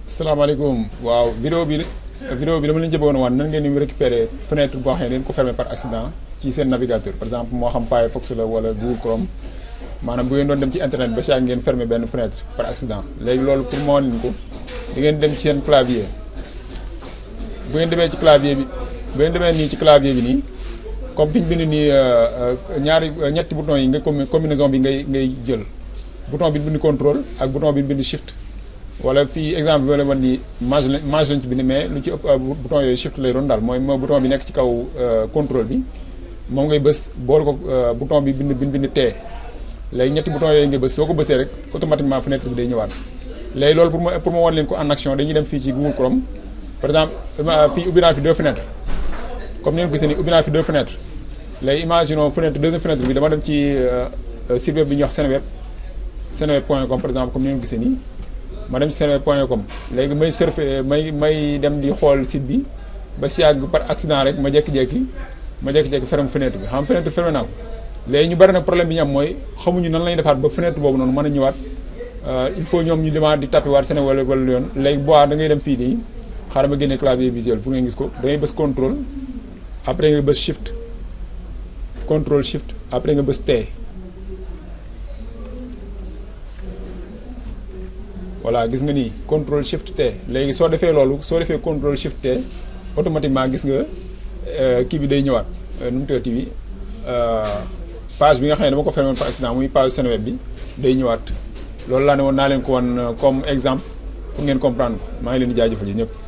salaamaaleykum waaw vidéo bi dama leen jëboon wan nan ngeen di récupérer fenêtre boo xam ne leen ko fermer par accident ci seen navigateur par exemple moo xam Firefox la wala Google Chrome maanaam bu ngeen doon dem ci internet ba saa ngeen fermer benn fenêtre par accident léegi loolu pour moo leen ko di ngeen dem ci seen clavier bu ngeen demee ci clavier bi bu ngeen demee nii ci clavier bi nii comme fi ñu bind nii ñetti bouton yi nga combinaison bi ngay jël bouton bi bind contrôle ak bouton bi bind shift wala fii exemple bi ma leen wan nii mage lañ ci bind mais lu ci ëpp bouton yooyu shift lay doon daal mooy bouton bi nekk ci kaw contrôle bi moom ngay bës boole ko bouton bi bind T léegi ñetti bouton yooyu ngay bës soo ko bësee rek automatiquement fenêtre bi day ñëwaat léegi loolu pour ma wan leen ko en action dañuy dem fii ci Google Chrome par exemple fii ubbi naa fi deux fenêtres comme ni ngeen ko gisee nii ubbi naa fi deux fenêtres léegi imaginons deuxième fenêtre bi dama dem ci site web bi ñuy wax senweb.com par exemple comme ni ngeen ko gisee nii ma dem ci senweb.com léegi may surfer may dem di xool site bi ba si yàgg par accident rek ma jékki-jékki ferme fenêtre bi xam fenêtre fermé naa ko léegi ñu bari nag problème bi ñu am mooy xamuñu nan lañuy defaat ba fenêtre boobu noonu mën a ñëwaat il faut ñoom ñu demaat di tapé waat Seneweb wala yoon léegi boo da ngay dem fii nii xaaral ma génne clavier visuel pour ngeen gis ko da ngay bës contrôle après nga bës shift contrôle shift après nga bës T voilà gis nga nii contrôle shift T léegi soo defee loolu soo defee contrôle shift T automatiquement gis nga kii bi day ñëwaat nu mu tëddee bi page bi nga xam ne dama ko fermé par accident muy page Seneweb bi day ñëwaat loolu laa ne woon naa leen ko wan comme exemple pour ngeen comprendre maa ngi leen di jaajëfal yi ñëpp.